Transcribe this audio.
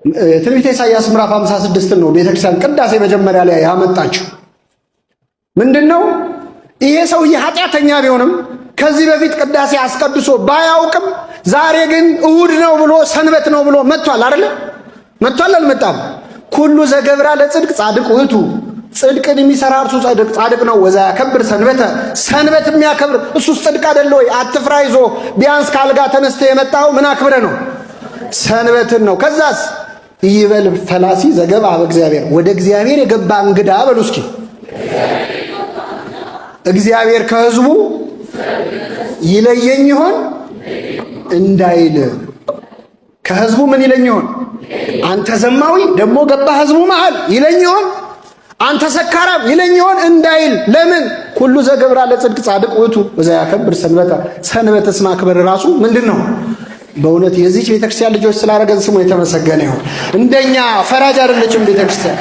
ትንቢተ ኢሳይያስ ምዕራፍ 56 ነው ቤተክርስቲያን ቅዳሴ መጀመሪያ ላይ ያመጣችው። ምንድን ነው ይሄ ሰውዬ ኃጢአተኛ ቢሆንም፣ ከዚህ በፊት ቅዳሴ አስቀድሶ ባያውቅም፣ ዛሬ ግን እሁድ ነው ብሎ፣ ሰንበት ነው ብሎ መጥቷል። አይደለ? መጥቷል አልመጣም? ኩሉ ዘገብራ ለጽድቅ ጻድቅ ውእቱ፣ ጽድቅን የሚሰራ እርሱ ጻድቅ ጻድቅ ነው። ወዘያከብር ሰንበተ፣ ሰንበት የሚያከብር እሱስ ጽድቅ አይደለ ወይ? አትፍራ፣ ይዞ ቢያንስ ካልጋ ተነስተ የመጣው ምን አክብረ ነው? ሰንበትን ነው። ከዛስ ኢይበል ፈላሲ ዘገብአ በእግዚአብሔር፣ ወደ እግዚአብሔር የገባ እንግዳ በሉ እስኪ፣ እግዚአብሔር ከሕዝቡ ይለየኝ ይሆን እንዳይል። ከሕዝቡ ምን ይለኝ ይሆን? አንተ ዘማዊ ደግሞ ገባ ሕዝቡ መሃል ይለኝ ይሆን? አንተ ሰካራም ይለኝ ይሆን እንዳይል። ለምን? ኩሉ ዘገብራ ለጽድቅ ጻድቅ ውእቱ ወዘያከብር ሰንበተ። ሰንበትስ ማክበር ራሱ ምንድን ነው? በእውነት የዚች ቤተክርስቲያን ልጆች ስላደረገን ስሙ የተመሰገነ ይሁን። እንደኛ ፈራጅ አይደለችም ቤተክርስቲያን።